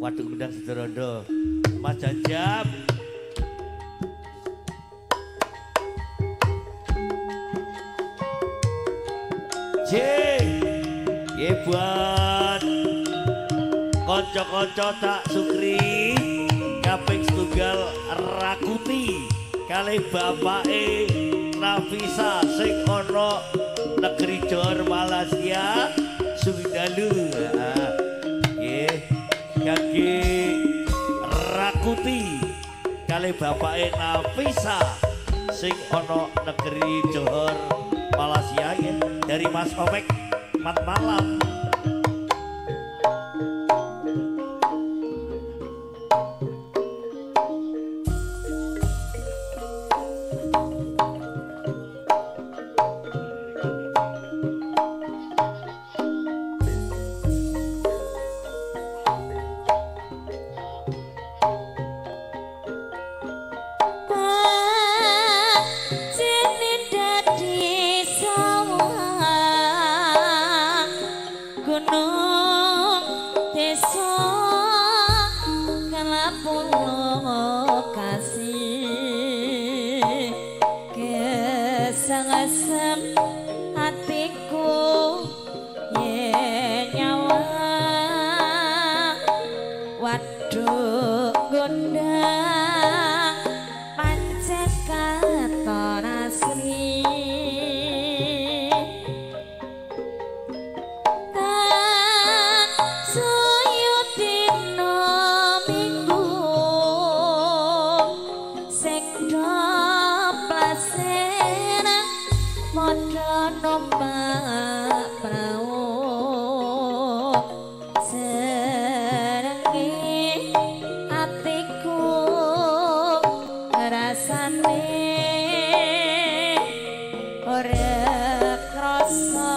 Waduk Gendang Sidorondo. Mas Jajab. J. Buat konco-konco tak sukri kaping setunggal Rakuti kali bapake Nafisa sing ana negeri Johor Malaysia Sugih dalu. Nggih kangge Rakuti kali bapake Nafisa sing ana negeri Johor Malaysia ya, dari Mas Omek Mat Malam. Kesem hatiku yen nyawa waduk gondang pancen katon asri tan suyut dina minggu sing do padha numpak prau serenge atiku rasane ora krasa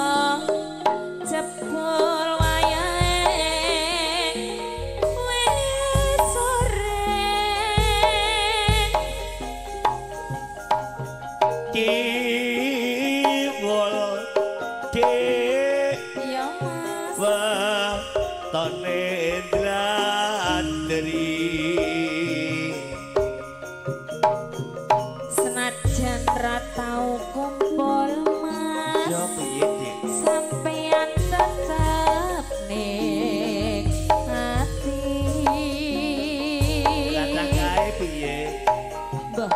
jebul wayahe wis sore. Iya Mas. Wetone ndlandri senajan ra tau kumpul Mas. Ya piye Dik? Sampeyan tetep ning ati. Lah kae piye? Mbah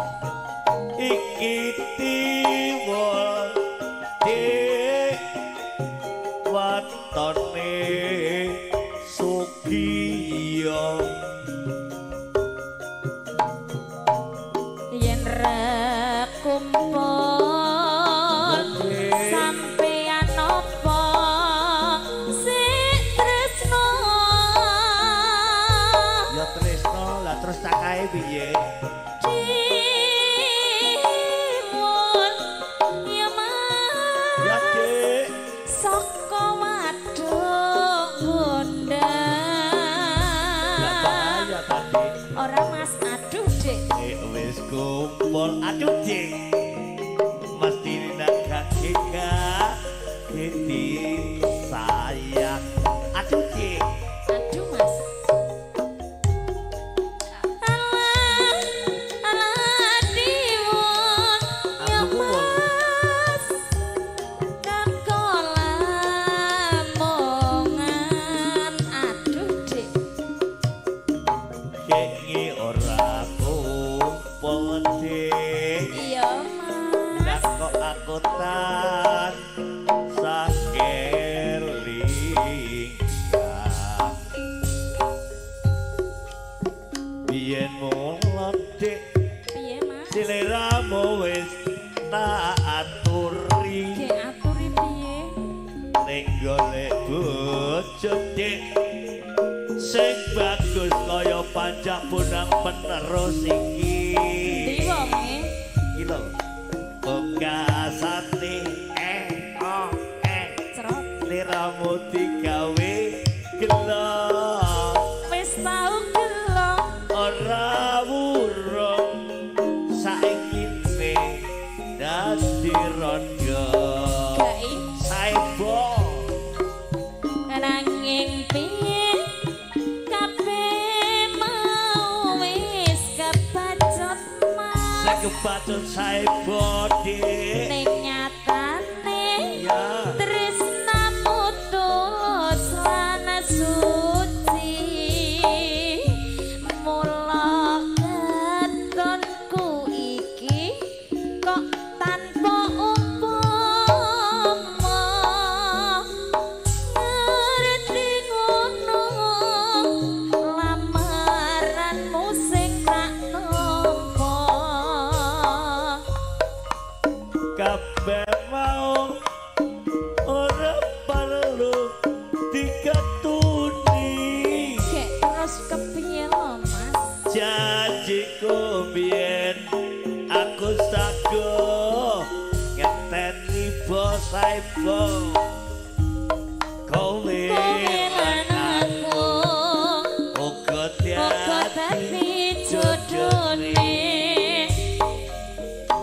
iki tiwul Dik watone sugiya yen ra kumpul sampeyan apa sik tresno. Ya tresno lah terus cakae piye? Tiwul ya Mas. Ya Dik. Saka waduk gondang. Lah bahaya tadi. Ora Mas, aduh Dik. Wis kumpul aduh Dik. Mesti nagake kageti sayang. Aduh Dik. Aduh Mas. Alah, alah diwon ya Mas. Lamongan aduh Dik. Kengi ora kumpul Dik. Iya Mas. Lah kok aku tan sakeling. Biyen mulo Dik. Piye Mas? Seleramu wis tak aturi. Ge aturi piye? Nek golek bojo Dik sing bagus kaya panjak bonang penerus iki. Ndi wonge? Iki lho. Pungkasane o e Cerot. Liramu digawe gelo. Wis tau gelo. Ora wurung saiki ne dadi rondo. Gae saebo nanging piye kabeh Kebacut saebo dik. Ning nyatane ya tresnamu tulus lan suci. Mula katonku iki kok tanpa upama. Ngerti ngono lamaranmu sing tak nampa. Kabeh mau ora perlu diketuni. Gek terus kepiye lho Mas? Janjiku biyen aku sago ngenteni bos saebo. Kowe Kowe lan aku uga uga dadi jodone.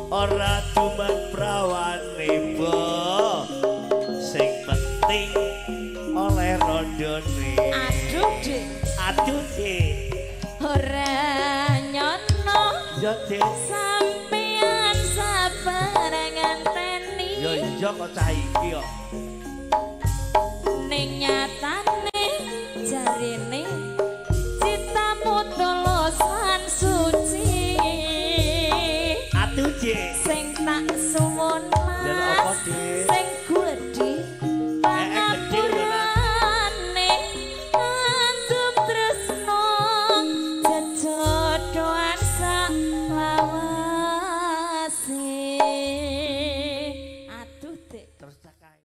Ora cuman prawane bo, sing penting oleh rondone. Aduh Dik, Aduh Dik, ora nyono yo Dik, sampean sabar ngenteni. Yo iya kok cah iki kok.